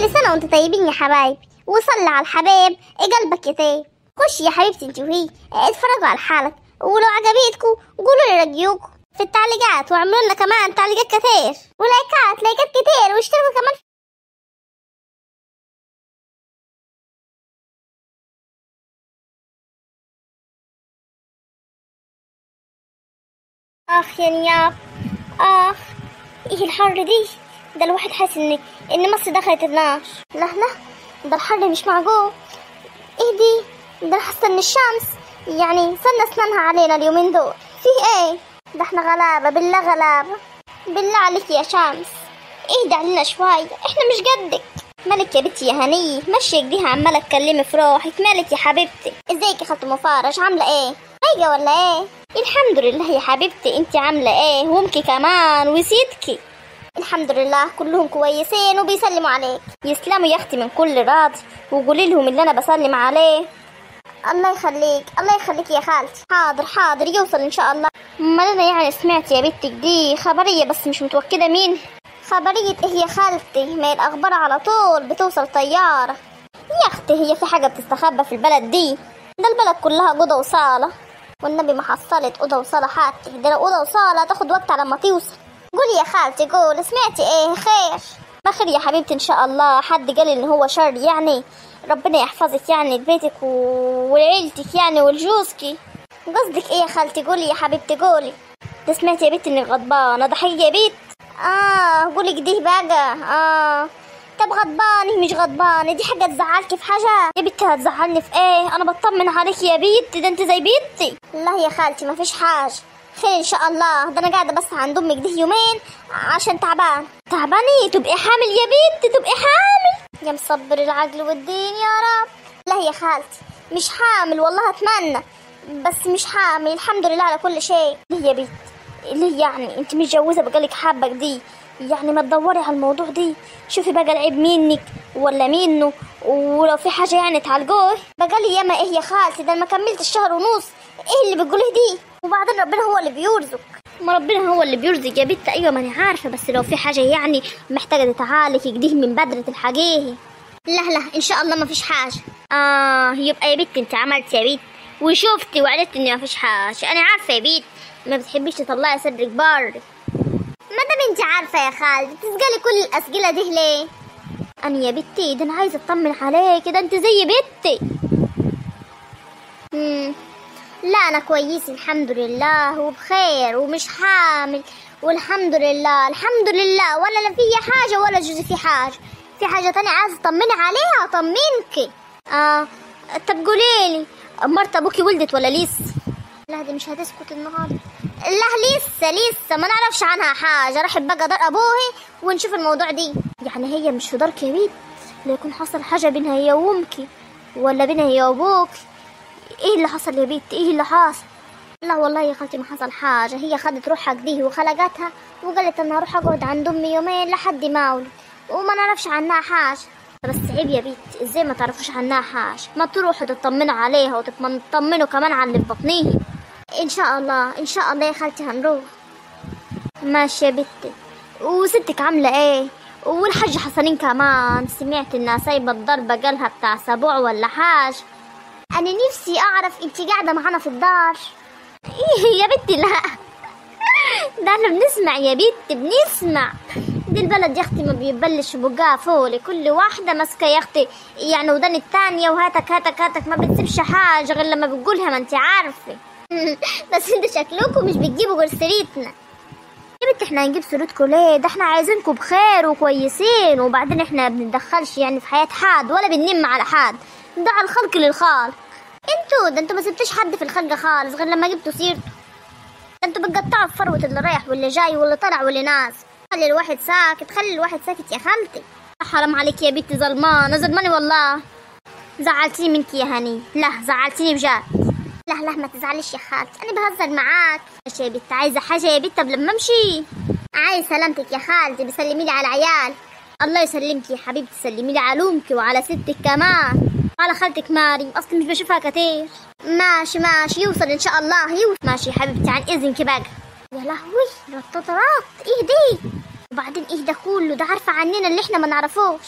كل سنة وانتم طيبين يا حبايبي، وصلي على الحبايب قلبك يطيب. خشي يا حبيبتي انت وهي اتفرجوا على الحلقة، ولو عجبتكم قولوا لي رأيكم في التعليقات، واعملوا لنا كمان تعليقات كتير ولايكات لايكات كتير، واشتركوا كمان. اخ يا نياب، اخ ايه الحر دي؟ ده الواحد حاسس ان مصر دخلت النار. لا لا ده الحر مش معقول. ايه دي؟ ده حاسه ان الشمس يعني سنة اسنانها علينا اليومين دول. فيه ايه؟ ده احنا غلابة بالله، غلابة بالله عليك يا شمس، اهدي علينا شوية، احنا مش قدك. مالك يا بنتي يا هنيه ماشية كده عماله تكلمي في روحك؟ مالك يا حبيبتي؟ ازيك يا خالته مفارش، عامله ايه؟ رايقة ولا ايه؟ الحمد لله يا حبيبتي، انت عامله ايه؟ وامك كمان وسيدكي؟ الحمد لله كلهم كويسين وبيسلموا عليك. يسلموا يا اختي من كل راضي، وقولي لهم اللي انا بسلم عليه. الله يخليك، الله يخليك يا خالتي. حاضر حاضر يوصل ان شاء الله. امال انا يعني سمعت يا بنتك دي خبرية بس مش متوكده مين. خبرية ايه يا خالتي؟ ما هي الاخبار على طول بتوصل طيارة يا اختي. هي في حاجة بتستخبى في البلد دي؟ ده البلد كلها اوضة وصاله، والنبي ما حصلت اوضة وصاله حتى. ده لو اوضة وصاله تاخد وقت على ما توصل. قولي يا خالتي قول، سمعتي ايه؟ خير ما خير يا حبيبتي ان شاء الله. حد قال ان هو شر يعني؟ ربنا يحفظك يعني لبيتك ولعيلتك يعني ولجوزك. قصدك ايه يا خالتي؟ قولي يا حبيبتي قولي. ده سمعت يا بنتي انك غضبانه، ده حقيقي يا بنت؟ قولي كده بقى. طب غضبانه مش غضبانه دي حاجة تزعلك في حاجة يا بنتي؟ هتزعلني في ايه؟ انا بطمن عليك يا بنتي، ده انت زي بنتي. لا يا خالتي ما فيش حاجة، خير ان شاء الله. ده انا قاعدة بس عند امك ده يومين عشان تعبان. تعبانة؟ تبقي حامل يا بنتي، تبقي حامل يا مصبر العقل والدين يا رب. لا يا خالتي مش حامل والله، اتمنى بس مش حامل، الحمد لله على كل شيء. ليه يا بنت؟ ليه يعني انت متجوزة بقالك حبه دي يعني؟ ما تدوري على الموضوع دي، شوفي بقى العيب منك ولا منه، ولو في حاجة يعني تعالجوه. بقالي ياما ايه يا خالتي؟ ده ما كملت الشهر ونص، ايه اللي بتقوليه دي؟ وبعدين ربنا هو اللي بيرزق. ما ربنا هو اللي بيرزق يا بنت، ايوه ما انا عارفه، بس لو في حاجة يعني محتاجه تتعالج كده من بدري تلحقيه. لا لا ان شاء الله ما فيش حاجة. يبقى يا بنت انت عملت يا بنت وشفتي وعرفت ان ما فيش حاجة. انا عارفه يا بنت ما بتحبيش تطلعي صدرك بره. ما دام انت عارفه يا خالتي بتسجلي كل الاسئلة دي ليه؟ انا يا بنتي ده انا عايزه اطمن عليك، ده انت زي بنتي. لا انا كويس الحمد لله وبخير ومش حامل والحمد لله، الحمد لله، ولا لا في حاجة ولا جوزي في حاجة. في حاجة تانية عايزه اطمني عليها اطمنك. طب قوليلي مرت ابوكي ولدت ولا لسه؟ لا دي مش هتسكت النهارده. لا لسه لسه ما نعرفش عنها حاجة، راحت بقى دار ابوهي ونشوف الموضوع دي. يعني هي مش في دارك يا بنت؟ لا يكون حصل حاجة بينها هي وامك ولا بينها هي وابوك؟ ايه اللي حصل يا بنت؟ ايه اللي حصل؟ لا والله يا خالتي ما حصل حاجة، هي خدت روحها كده وخلقتها وقالت انا هروح اقعد عند امي يومين لحد ما اولد وما نعرفش عنها حاجة. بس عيب يا بنت، ازاي ما تعرفوش عنها حاجة؟ ما تروحوا تطمنوا عليها وتطمنوا كمان على اللي في بطنيها. ان شاء الله ان شاء الله يا خالتي هنروح. ماشي يا بنتي. وستك عامله ايه؟ والحاج حسنين كمان سمعت انها سايبه الضربة جالها بتاع سبوع ولا حاجة. انا نفسي اعرف انت قاعدة معانا في الدار؟ ايه يا بنتي؟ لا ده احنا بنسمع يا بنتي، بنسمع. دي البلد يا اختي ما بيبلش بقاها فولي، كل واحدة ماسكه يا اختي يعني ودان التانية وهاتك هاتك هاتك، ما بتسيبش حاجة غير لما بتقولها، ما انت عارفه. بس انتوا شكلكم مش بتجيبوا غير سيرتنا يا بنتي. احنا هنجيب سيرتكم ليه؟ ده احنا عايزينكم بخير وكويسين، وبعدين احنا ما بنتدخلش يعني في حياة حد ولا بننم على حد، ده على الخلق للخالق. انتوا ده انتوا ما سبتوش حد في الخلق خالص غير لما جبتوا سيرته. ده انتوا بتقطعوا في فروه اللي رايح واللي جاي واللي طلع واللي نازل. خلي الواحد ساكت، خلي الواحد ساكت يا خالتي. حرام عليك يا بنتي، ظلمانه ظلمانه والله. زعلتيني منك يا هني، لا زعلتيني بجد. لا لا ما تزعليش يا خالتي، انا بهزر معاك. ماشي يا بنت، عايزه حاجة يا بنت؟ طب لما امشي. عايز سلامتك يا خالتي، بسلمي لي على العيال. الله يسلمك يا حبيبتي، سلمي لي على امك وعلى ستك كمان وعلى خالتك ماري، اصلا مش بشوفها كتير. ماشي ماشي يوصل ان شاء الله يوصل. ماشي يا حبيبتي، عن اذنك بقى. يا لهوي رطاطات، ايه دي؟ وبعدين ايه ده كله؟ ده عارفه عننا اللي احنا ما نعرفوش.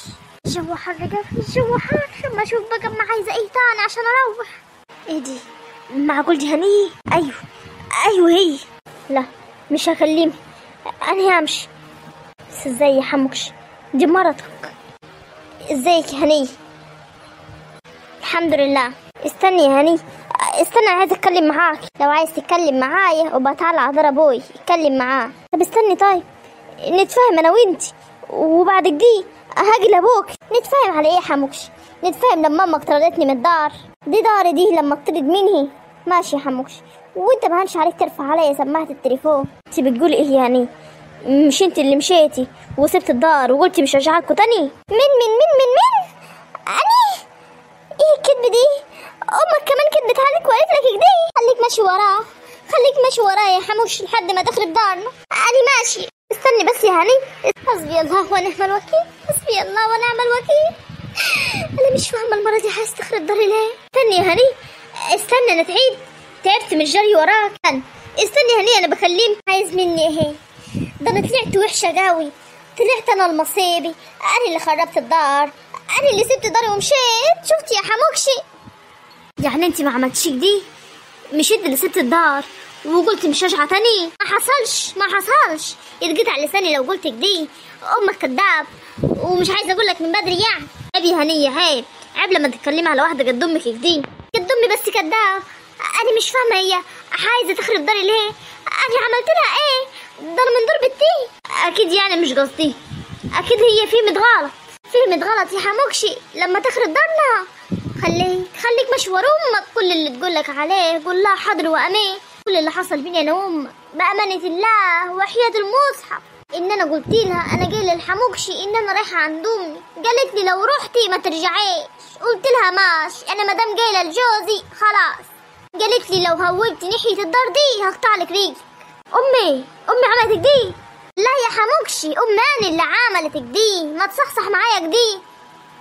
الجو حر قوي، الجو حر. ما اشوف بقى ما عايزه ايه تاني عشان اروح. ايه دي؟ معقول دي هنيه؟ ايوه ايوه هي. لا مش هكلمها، انا همشي. بس ازاي يا حموكش؟ دي مرتك. ازيك يا هنيه؟ الحمد لله. استني يا هنيه، استنى، انا عايزه اتكلم معاك. لو عايز تتكلم معايا وبقى تعالى على دار ابوي اتكلم معاه. طب استني، طيب نتفاهم انا وانتي، وبعد كده هاجي لابوك. نتفاهم على ايه يا حموكش؟ نتفاهم لما امك طردتني من الدار دي، داري دي لما اطرد مني. ماشي يا حموكش، وانت ما هنش عليك ترفع عليا سماعه التليفون. انت بتقولي ايه يعني؟ مش انت اللي مشيتي وسبت الدار وقلتي مش راجعه تاني؟ من من من من من اني ايه الكذب دي؟ امك كمان كذبت عليك وقالت لك كده. خليك ماشي وراه، خليك ماشي ورايا يا حموش لحد ما تخرب دارنا. انا ماشي، استني بس يا هاني. حسبي الله ونعم الوكيل، حسبي الله ونعم الوكيل. انا مش فاهمه المرة دي عايز تخرب داري ليه. استني يا هاني، استني، انا تعبت من الجري وراك. استني يا هاني، انا بكلمك. عايز مني ايه؟ ده انا طلعت وحشة قوي، طلعت انا المصيبي، انا اللي خربت الدار، انا اللي سبت داري ومشيت. شفتي يا حموكشي؟ يعني انت ما عملتش دي؟ مش انت اللي سبت الدار وقلت مش راجعه تاني؟ ما حصلش، ما حصلش، اتقطع لساني لو قلت كده. امك كداب، ومش عايزه اقول لك من بدري يعني. عيب يا هنيه، عيب، عيب لما تتكلمي على واحدة قد امك كده. قد امي بس كداب. انا مش فاهمه هي عايزه تخرب داري ليه؟ انا عملت لها ايه؟ ده انا من دور بنتي. اكيد يعني مش قصدي، اكيد هي فهمت غلط، فهمت غلط يا حموكشي. لما تخرب دارنا خليك ماشي ورا امك، كل اللي تقولك عليه قول لها حاضر وامين. كل اللي حصل بيني انا وامك بامانه الله وحياه المصحف ان انا قلت لها انا جاي للحموكشي ان انا رايحة عند امي، قالت لي لو رحتي ما ترجعيش. قلت لها ماشي، انا مادام جاية لجوزي خلاص. قالت لي لو هوبتي ناحية الدار دي هقطع لك رجلك. امي عملت كده؟ لا يا حموكشي، امي انا اللي عملت كده. ما تصحصح معايا كده.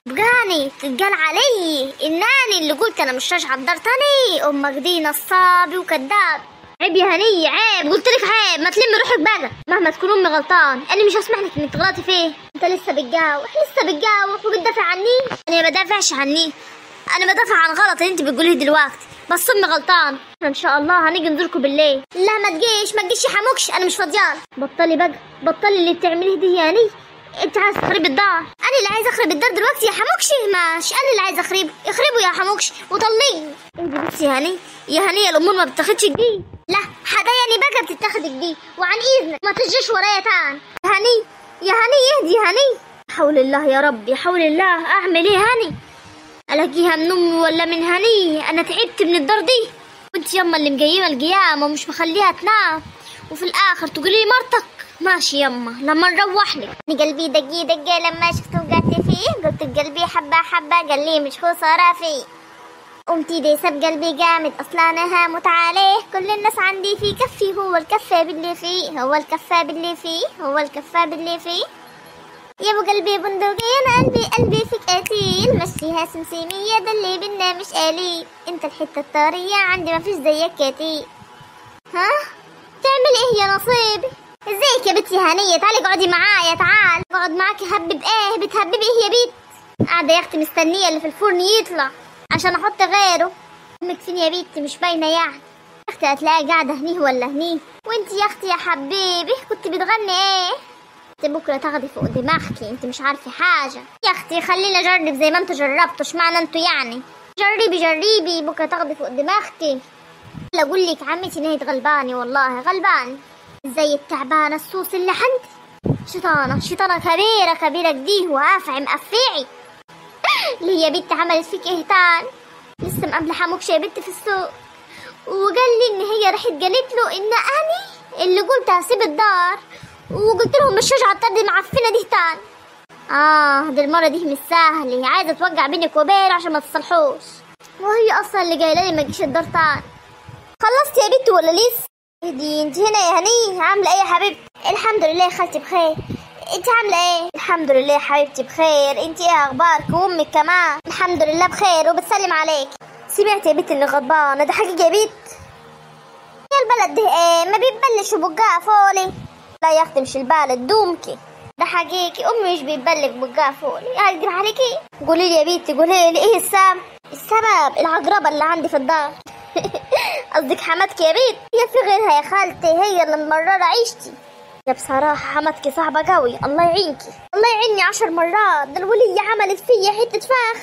بقاني تتقال علي ان انا اللي قلت انا مش راجعه الدار تاني. امك دي نصابي وكذاب. عيب يا هنيه، عيب، قلت لك عيب. ما تلمي روحك بقى، مهما تكون امي غلطان انا مش هسمح لك انك تغلطي فيه. انت لسه بتجاوح، لسه بتجاوح وبتدافع عني. انا ما بدافعش عني، انا بدافع عن غلط اللي انت بتقوليه دلوقتي، بس امي غلطان. ان شاء الله هنيجي نزوركم بالليل. لا ما تجيش، ما تجيش يا حموكش، انا مش فاضيان. بطلي بقى، بطلي اللي بتعمليه دي يا هنيه. انت عايز تخربي الدار؟ انا اللي عايز اخرب الدار دلوقتي يا حموكشي؟ ماشي، انا اللي عايز اخرب، اخربه يا حموكش وطلقني. انت بس يا هنيه، يا هنيه الامور ما بتاخدش جديد. لا حدايا بقى بتتاخد جديد، وعن اذنك ما تجيش ورايا تاني. يا هنيه، يا هنيه اهدي يا هنيه. حول الله يا ربي، حول الله. اعمل ايه هاني؟ الاقيها من امي ولا من هنيه؟ انا تعبت من الدار دي، وانت يما اللي مقيمة القيامة ومش مخليها تنام، وفي الاخر تقولي لي مرتك. ماشي يما لما نروح لك. قلبي دقي دقي لما شفته وقعت فيه، قلت لقلبي حبه حبه قال لي مش خسارة فيه. قمتي دايسه بقلبي جامد اصلا انا هموت عليه، كل الناس عندي في كفي، هو الكفة باللي فيه، هو الكفة باللي فيه، هو الكفة باللي فيه. يا ابو قلبي بندقية انا قلبي قلبي فيك قتيل، مشيها سمسمية ده اللي بينا مش قليل، انت الحتة الطرية عندي مفيش زيك كتير. ها تعمل ايه يا نصيبي؟ ازيك يا بنتي هنيه؟ تعالي اقعدي معايا. تعال اقعد معاكي. هبب ايه؟ بتهببي ايه يا بيت؟ قاعدة يا اختي مستنيه اللي في الفرن يطلع عشان احط غيره. امك فين يا بنتي؟ مش باينة يعني. يا اختي هتلاقيها قاعدة هنيه ولا هنيه. وانت يا اختي يا حبيبي كنت بتغني ايه؟ انت بكره تاخدي فوق دماغك، انت مش عارفه حاجة. يا اختي خلينا اجرب زي ما انتوا جربتوا، اشمعنى انتوا يعني؟ جربي جربي بكره تاخدي فوق دماغك. لا اقول لك عمتي نهيت غلباني والله غلباني، زي التعبانة الصوص اللي عندي. شيطانه، شيطانه كبيرة كبيرة كدية وافعي مقفعي. ليه يا بنت عملت فيك ايه تاني؟ لسه مقابله حموكشه يا بنت في السوق، وقال لي ان هي راحت قالت له ان اني اللي قلت هسيب الدار، وقلت لهم مش راجعه الطرد المعفنه دي تاني. دي المرة دي مش سهلة، عايزه توقع بينك وبينه عشان ما تصلحوش، وهي اصلا اللي جاية لي ما تجيش الدار تاني. خلصت يا بنت ولا لسه؟ اهدي انت هنا يا هنيه، عامله ايه يا حبيبتي؟ الحمد لله يا خالتي بخير، انت عامله ايه؟ الحمد لله يا حبيبتي بخير، انت ايه اخبارك وامك كمان؟ الحمد لله بخير وبتسلم عليك. سمعت يا بنت اني غضبانه، ده حقيقي يا بنت؟ يا البلد ده ايه ما بيبلش وبقاها فولي. لا يا اختي مش البلد، دومكي. ده حقيقي امي مش بيتبلغ بالجافول. هكدب عليكي؟ قولي لي يا بنتي، قولي لي ايه السبب؟ السبب العقربه اللي عندي في الدار. قصدك حماتك يا بنت؟ يا في غيرها يا خالتي، هي اللي ممرره عيشتي. يا بصراحة حماتك صعبة قوي، الله يعينكي. الله يعيني 10 مرات، ده الوليه عملت فيا حتة فخ.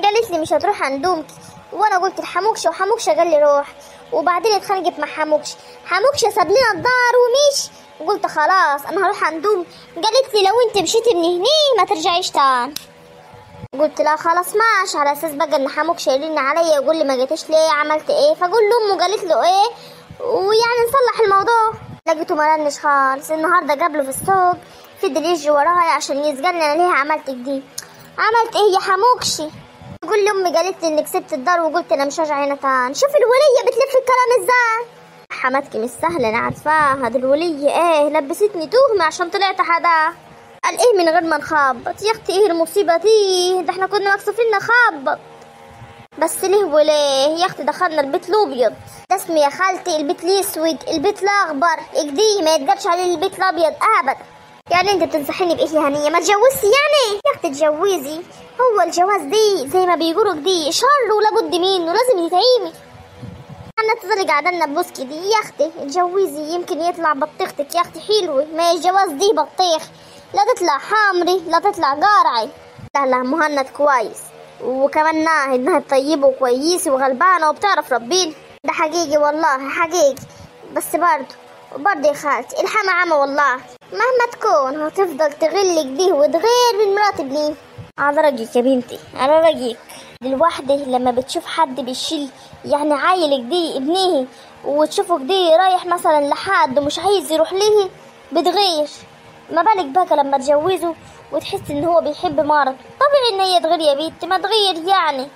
قالت لي مش هتروح عند امك، وانا قلت لحموكشه وحموكشه قال لي روح، وبعدين اتخانقت مع حموكشه، حموكشه ساب لنا الدار ومشي. قلت خلاص انا هروح عند امي. قالت لي لو انت مشيتي من هني ما ترجعيش تاني. قلت لها خلاص ماشي، على اساس بقى ان حموكشه يرن عليا ويقول لي ما جيتيش ليه، عملت ايه، فاقول لامه قالت له ايه، ويعني نصلح الموضوع. لقيته ما رنش خالص. النهارده قابله في السوق، فضل يجري ورايا عشان يسجلني انا ليه عملت كده. عملت ايه يا حموكشي؟ تقول لي امي قالت لي انك سبت الدار وقلت انا مش راجعه هنا تاني. شوف الوليه بتلف الكلام ازاي. حماتك مش سهلة انا عارفاها، دي الوليه ايه لبستني تهمه عشان طلعت حدا. قال ايه من غير ما نخبط يا اختي، ايه المصيبة دي؟ ده احنا كنا مكسوفين نخبط. بس ليه وليه يا اختي؟ دخلنا البيت الابيض، ده اسمي يا خالتي البيت الاسود، البيت الاخضر اجديه ما يتقالش عليه البيت الابيض ابدا. يعني انت بتنصحيني بايه يا هنيه؟ ما تجوزتي يعني يا اختي؟ تجوزي، هو الجواز دي زي ما بيقولوا دي شر ولا بد منه، لازم يتعمل. انا تفضلي قاعدة لنا ببوسكي دي يا اختي، اتجوزي يمكن يطلع بطيختك يا اختي حلوة. ما الجواز دي بطيخ، لا تطلع حمري لا تطلع قارعي. لا لا مهند كويس، وكمان ناهد، ناهد طيبة وكويسة وغلبانه وبتعرف ربينا، ده حقيقي والله حقيقي. بس برضه يا خالتي الحما عمى والله، مهما تكون هتفضل تغلك دي وتغير من مرات ابني. على رأيك يا بنتي، على رأيك. الواحدة لما بتشوف حد بيشيل يعني عيلك دي ابنيه، وتشوفه دي رايح مثلا لحد ومش عايز يروح ليه، بتغير. ما بالك بقى لما تجوزه وتحس ان هو بيحب مرته، طبيعي ان هي تغير يا بنتي، ما تغير يعني.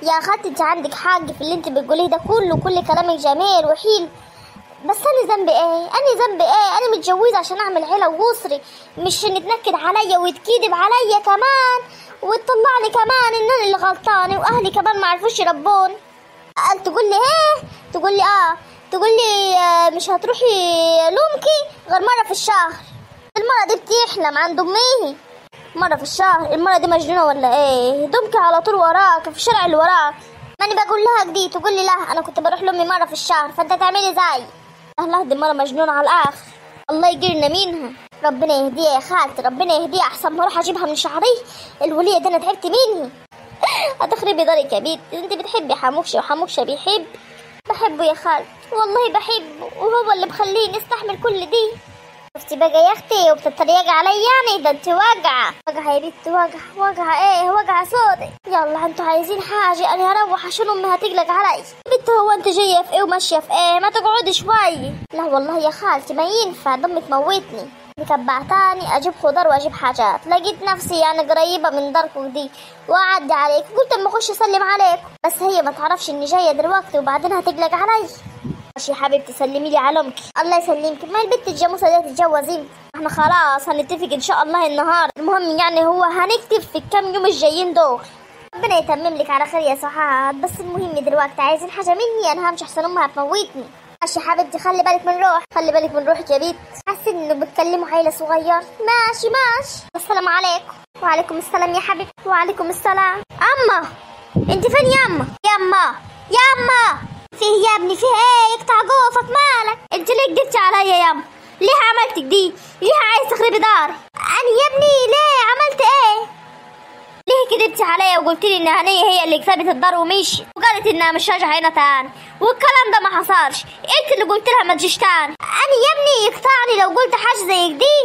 يا خالتي انت عندك حق في اللي انت بتقوليه ده كله، كل كلامك جميل وحلو، بس انا ذنبي ايه؟ انا ذنبي ايه؟ انا متجوزة عشان اعمل عيله واسري، مش نتنكد عليا ويتكذب عليا كمان وتطلعني كمان ان انا اللي غلطانة، واهلي كمان ما عرفوش يربوني. قال تقول لي ايه؟ تقول لي تقول لي مش هتروحي لامك غير مرة في الشهر. المرة دي بتحلم عند امي مرة في الشهر، المرة دي مجنونة ولا ايه؟ دمك على طول وراك في الشارع اللي وراك. ماني بقول لها دي تقول لي لا انا كنت بروح لامي مرة في الشهر، فانت تعملي زي. لا دي مرة مجنونة على الاخر، الله يجيرنا منها. ربنا يهديها يا خالتي، ربنا يهديها، احسن ما اروح اجيبها من شعري الوليه دي، انا تعبت منها. هتخربي دارك يا بنت، انت بتحبي حموكشه وحموكشه بيحب. بحبه يا خالتي والله بحبه، وهو اللي مخليني استحمل كل دي. شفتي بقى يا اختي وبتتريقي علي يعني؟ ده انت واجعه واجعه يا بنت، واجعه واجعه ايه، واجعه سودة. يلا انتوا عايزين حاجة؟ انا هروح عشان امي هتقلق علي. بنت هو انت جاية في ايه وماشية في ايه؟ ما تقعدي شوية. لا والله يا خالتي ما ينفع، ضمي تموتني. متبعتاني اجيب خضار واجيب حاجات، لقيت نفسي يعني قريبه من داركم دي واعدي عليك، قلت اما اخش اسلم عليك، بس هي ما تعرفش اني جاية دلوقتي وبعدين هتقلق علي. ماشي يا حبيبتي سلمي لي على امك. الله يسلمك. ما البنت الجاموسة دي تتجوز امتى؟ احنا خلاص هنتفق ان شاء الله النهارده، المهم يعني هو هنكتب في الكام يوم الجايين دول. ربنا يتمم لك على خير يا سعاد. بس المهم دلوقتي عايزين حاجة مني؟ انا همشي احسن امها هتموتني. ماشي يا حبيبتي، خلي بالك من روح، خلي بالك من روحك يا بنت. حاسه انه بتكلموا عيله صغير. ماشي ماشي، السلام عليكم. وعليكم السلام يا حبيبتي. وعليكم السلام. اما انت فين ياما؟ ياما ياما فيه يا ابني، فيه ايه؟ يقطع جوفك، مالك انت؟ ليه كدبتي عليا ياما؟ ليه عملت دي؟ ليه عايز تخربي داري؟ انا يا ابني ليه عملت ايه؟ ليه كدبتي عليا وقلت لي ان هنيه هي اللي كسبت الدار ومشي وقالت انها مش راجعه هنا تاني، والكلام ده ما حصلش، انت اللي قلت لها ما تجيش تاني. انا يا ابني يقطعني لو قلت حاجة زي دي.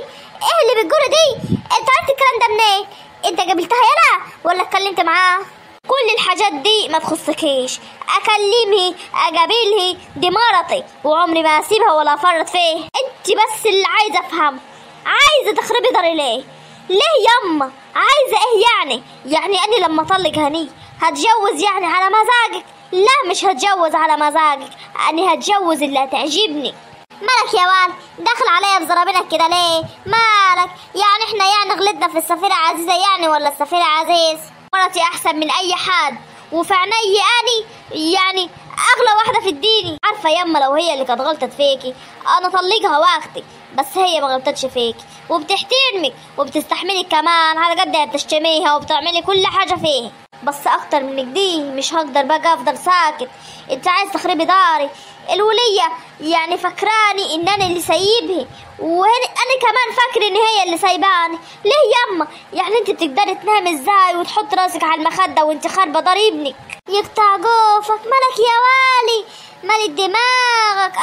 ايه اللي بتقوله دي؟ انت عرفت الكلام ده منين؟ انت قابلتها يلا ولا اتكلمت معاها؟ كل الحاجات دي ما تخصكيش، اكلمه اقابله دي مرتي وعمري ما اسيبها ولا افرط فيه. انت بس اللي عايزه افهم، عايزه تخربي داري ليه؟ ليه ياما؟ عايزه ايه يعني؟ يعني انا لما اطلق هني هتجوز يعني على مزاجك؟ لا مش هتجوز على مزاجك، انا هتجوز اللي هتعجبني. مالك يا وال داخل عليا بزرابينك كده ليه؟ مالك يعني؟ احنا يعني غلطنا في السفيرة عزيزة يعني ولا السفيرة عزيز؟ مرتي احسن من اي حد، وفي عيني اني يعني اغلى واحدة في الديني. عارفه يما لو هي اللي كانت غلطت فيكي انا طلقها واختك، بس هي ما غلطتش فيكي وبتحترمك وبتستحملك كمان على قد ما بتشتميها وبتعملي كل حاجة فيها. بس اكتر من دي مش هقدر بقى افضل ساكت. انت عايز تخربي داري الولية، يعني فكراني ان انا اللي سايبها، وانا كمان فاكر ان هي اللي سايباني. ليه يما؟ يعني انت بتقدري تنامي ازاي وتحط راسك على المخدة وانت خاربة دار ابنك؟ يقطع جوفك، مالك يا والي، مالت دماغك،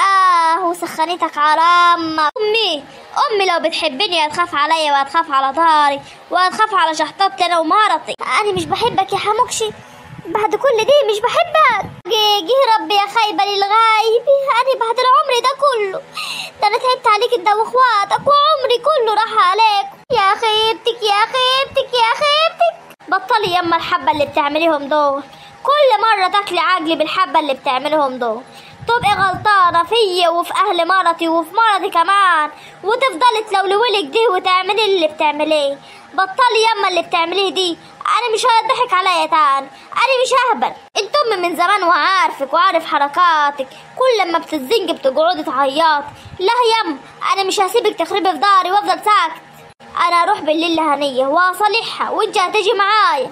وسخنتك على امك. امي لو بتحبني هتخاف عليا وهتخاف على داري وهتخاف على شحطتي انا ومرتي. انا مش بحبك يا حموكشي، بعد كل دي مش بحبك. جه ربي يا خايبة للغايب، انا بعد العمر ده كله، ده انا تعبت عليك انت واخواتك وعمري كله راح عليك. يا خيبتك يا خيبتك يا خيبتك. بطلي يما الحبة اللي بتعمليهم دول، كل مرة تاكلي عجلي بالحبه اللي بتعملهم دول، تبقي غلطانة فيا وفي اهل مرتي وفي مرتي كمان، وتفضلي تلولولك دي وتعملي اللي بتعمليه. بطلي يما اللي بتعمليه دي، انا مش هتضحك عليا تاني، انا مش ههبل. انت امي من زمان وعارفك وعارف حركاتك، كل لما بتتزنج بتقعدي تعيطي. لا يما انا مش هسيبك تخربي في داري وافضل ساكت. انا اروح بالليل لهنيه واصالحها وانت هتيجي معايا.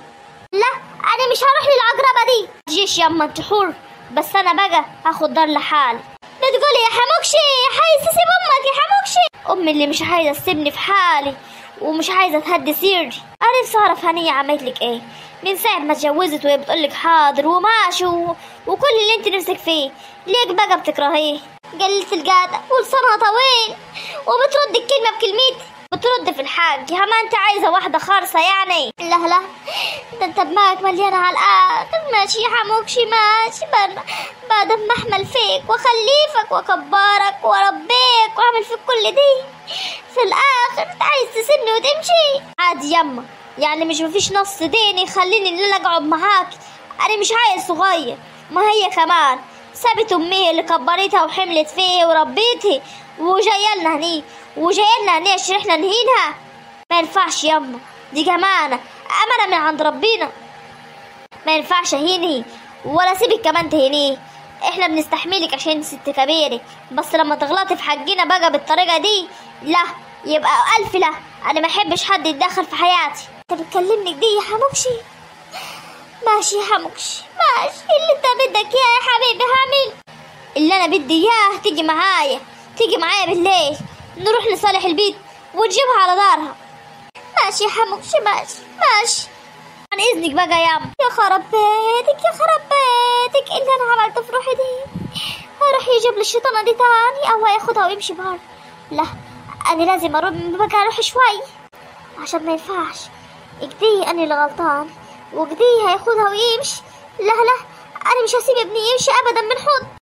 لا انا مش هروح للعقربه دي. تجيش يما انت حر، بس انا بقى هاخد دار لحالي. بتقولي يا حموكشي عايز تسيب امك يا حموكشي؟ امي اللي مش عايزه تسيبني في حالي ومش عايزه تهدي سيري. انا نفسي اعرف هنيه عملت لك ايه من ساعة ما اتجوزت وهي بتقولك حاضر وماشي وكل اللي انت نفسك فيه، ليك بقى بتكرهيه؟ قلت القادة ولسانها طويل وبترد الكلمة بكلمتي، بترد في الحق. يا ما انت عايزه واحدة خالصة يعني. لا لا ده انت دماغك مليانة على الاخر. ماشي يا حموكشي ماشي، بعد ما احمل فيك واخليفك واكبرك واربيك واعمل فيك كل دي، في الاخر انت عايز تسيبني وتمشي؟ عادي يما، يعني مش مفيش نص ديني يخليني ان انا اقعد معاك. انا مش عايز صغير، ما هي كمان سابت امي اللي كبرتها وحملت فيه وربيتها وجاية لنا هني، وجاية لنا هني عشان احنا نهينها. ما ينفعش يما، دي كمان امانه من عند ربنا، ما ينفعش اهيني ولا سيبك كمان تهينيه. احنا بنستحملك عشان ست كبيرة، بس لما تغلطي في حقنا بقى بالطريقة دي لا، يبقى الف لا. انا ما احبش حد يتدخل في حياتي. انت بتكلمني دي يا حموكشي؟ ماشي يا حموكشي ماشي، اللي انت بدك اياه يا حبيبي هعمل. اللي انا بدي اياه تيجي معايا، تيجي معايا بالليل نروح لصالح البيت ونجيبها على دارها. ماشي يا حموكشي ماشي ماشي. عن اذنك بقى يا يا خرب بيتك يا خرب بيتك، اللي انا عملته في روحي دي هروح يجيب لي الشيطانه دي تاني او هياخدها ويمشي بره. لا انا لازم اروح بقى، اروح شوي عشان ما ينفعش اكدي انا اللي غلطان وكدي هياخدها ويمشي. لا لا انا مش هسيب ابني يمشي ابدا من حضن.